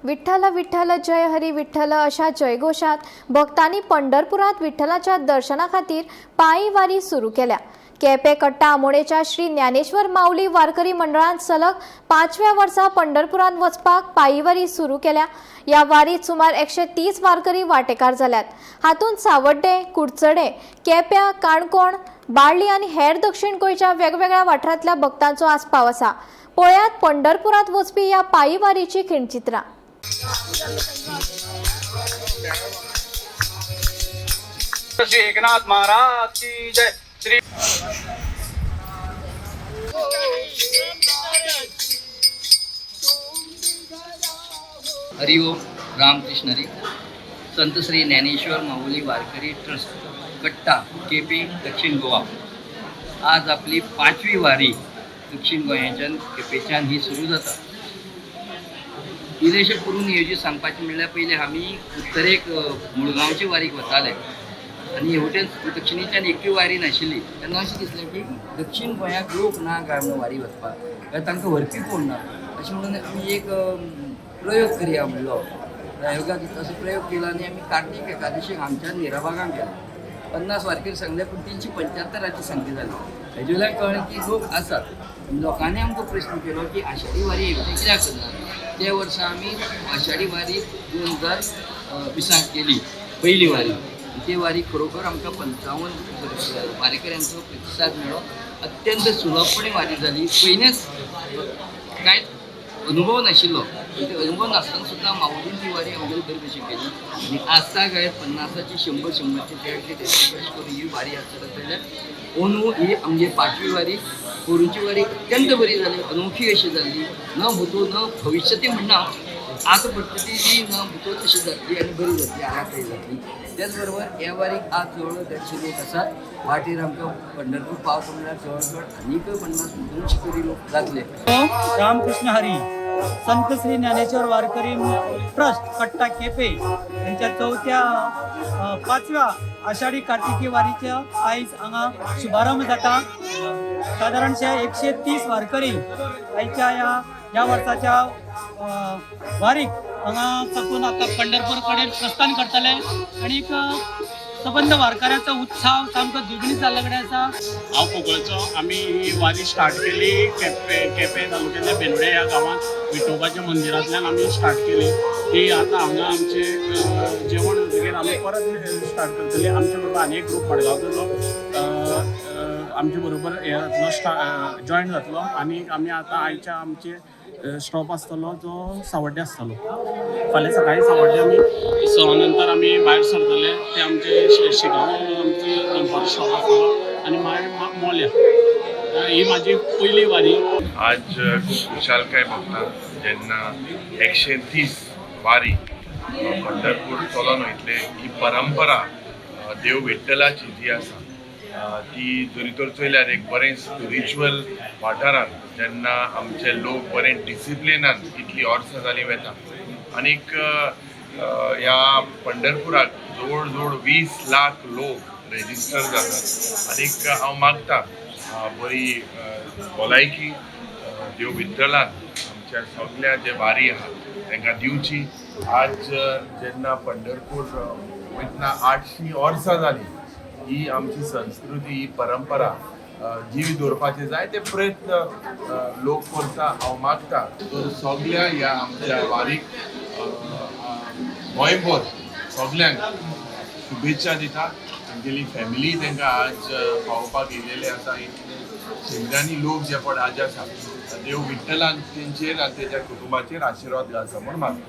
विठ्ठल विठ्ठल जय हरी विठ्ठल अशा जयघोषात भक्तांनी पंढरपुरात विठ्ठलाच्या दर्शना खातीर पायी वारी सुरू केल्या. केपें कट्टा आमोणेच्या श्री ज्ञानेश्वर माऊली वारकरी मंडळान सलग पांचव्या वर्सा पंढरपुरात वचपाक पायी सुरू केल्या. ह्या वारीत सुमार 130 वारकरी वांटेकार जाल्यात. हातूंत सावड्डे, कुडचडे, केप्यां, काणकोण, बाळ्ळी आनी हेर दक्षिण गोंयच्या वेगवेगळ्या वाठारांतल्या भक्तांचो आस्पाव आसा. पळयात पंढरपुरात वचपी ह्या पायीवारीची खिणचित्रां. श्री एकनाथ महाराज की जय. श्री हरिओम, रामकृष्ण हरी. संत श्री ज्ञानेश्वर माऊली वारकरी ट्रस्ट, कट्टा, केपे, दक्षिण गोवा. आज आपली पांचवी वारी दक्षिण गोंयाच्यान, केपेच्यान ही सुरू जाता. इल्लेशें करून नियोजीत सांगपाचें म्हणल्यार, पयलीं आमी उत्तरेक मुळगांवचे वारीक वताले आनी हेवटेन दक्षिणेच्यान एकूय वारी नाशिल्ली. तेन्ना अशें दिसलें की दक्षिण गोंयाक लोक ना काय म्हणून वारी वचपाक, काय तांकां व्हरपी कोण ना. अशें म्हणून आमी एक प्रयोग करया म्हणलो. प्रयोगाक तसो प्रयोग केलो आनी आमी कार्तीक एकादशीक आमच्या निराबागांक गेले. 50 वारकरी सांगले, पूण 375ची संख्या जाली. हेजे वयल्यान कळ्ळें की लोक आसात. लोकांनी आमकां प्रश्न केलो की आषाढी वारी हेवटेन कित्याक करना? ते वर्सा आमी आषाढी वारी 2020 केली, पयली वारी. ती वारी खरोखर आमकां 55 वारेकऱ्यांचो प्रतिसाद मेळ्ळो. अत्यंत सुलभपणे वारी जाली. पयलेंच, कांयच अनुभव नाशिल्लो. ते अनुभव नासतना सुद्दां माऊलीन ती वारी आमगेली बरी भशेन केली आनी आजता काय 50ची 100, 100ची, 150, 150 अशें करून ही वारी आसता. जाल्यार अंदू ही आमची पांचवी वारी. पोरूंची वारी अत्यंत बरी जाली, अनोखी अशी जाल्ली. न भूतो न भविष्यती म्हणना, आतां पडटली ती न भूतो तशी जातली आनी बरी जातली, आतां जातली. त्याच बरोबर ह्या वारीक आज जवळ 150 लोक आसात. वाटेर आमकां पंढरपूर पावता म्हणल्यार जवळ जवळ आनीकय 50 200 तरी लोक जातले. रामकृष्ण हरी. संत श्री ज्ञानेश्वर वारकरी ट्रस्ट, कट्टा, केपे यांच्या चवथ्या पाचव्या आषाढी कार्तिकी वारीच्या आयज हांगा शुभारंभ जाता. सादारणशे 130 वारकरी आयच्या ह्या ह्या वर्साच्या वारीक हांगा साकून आतां पंढरपूर कडेन प्रस्थान करतले आनीक सबंद वारकऱ्याचो उत्साह सामको द्विगुणीत जाल्ले कडेन आसा. हांव कोगळचो. आमी ही वारी स्टार्ट केली केपें, केपें तालुक्यांतल्या बेनोडें ह्या गांवांत विठोबाच्या मंदिरांतल्यान आमी स्टार्ट केली ती. आतां हांगा आमचें जेवण जातकीर आमी परत स्टार्ट करतली. आमचे बरोबर आनी एक ग्रूप मडगांवचो आमचे बरोबर हे जातलो, जॉयन जातलो आनी आमी आतां आयच्या आमचे स्टॉप आसतलो जो सावड्डे आसतलो. फाल्यां सकाळी सावड्डे आमी 6 नंतर आमी भायर सरतले. ते आमचे शिगांव आमचे दनपारचो स्टॉप आसतलो आनी मागीर मोल्या. ही म्हाजी पयली वारी. आज खूब खुशालकाय भोगता जेन्ना 130 वारी पंढरपूर चलोन वयतले. ही परंपरा देव विठ्ठलाची जी आसा, ती जरी तर चोयल्यार एक बरें स्पिरिच्युअल वाठारांत जेन्ना आमचे लोक बरें डिसिप्लिनान इतली वर्सां जालीं वेता आनीक ह्या पंढरपुराक जवळ जवळ 20 लाख लोक रेजिस्टर जातात. आनीक हांव मागता बरी भलायकी देव विठ्ठलान आमच्या सगल्या जे वारी आहात तांकां दिवची. आज जेन्ना पंढरपूर वयतना 800 वर्सां जालीं, ही आमची संस्कृती, ही परंपरा जिवी दवरपाचे जायते प्रयत्न लोक करता. हांव मागता तर सगल्या ह्या आमच्या वारीक गोंयभर सगल्यांक शुभेच्छा दिता. तांगेली फॅमिली तांकां आज पावोवपाक येयलेले आसा. इतले शेंकड्यांनी लोक जे पळय आज आसा, देव विठ्ठलान तेंचेर आनी तेच्या कुटुंबाचेर आशिर्वाद घालचो म्हूण मागता.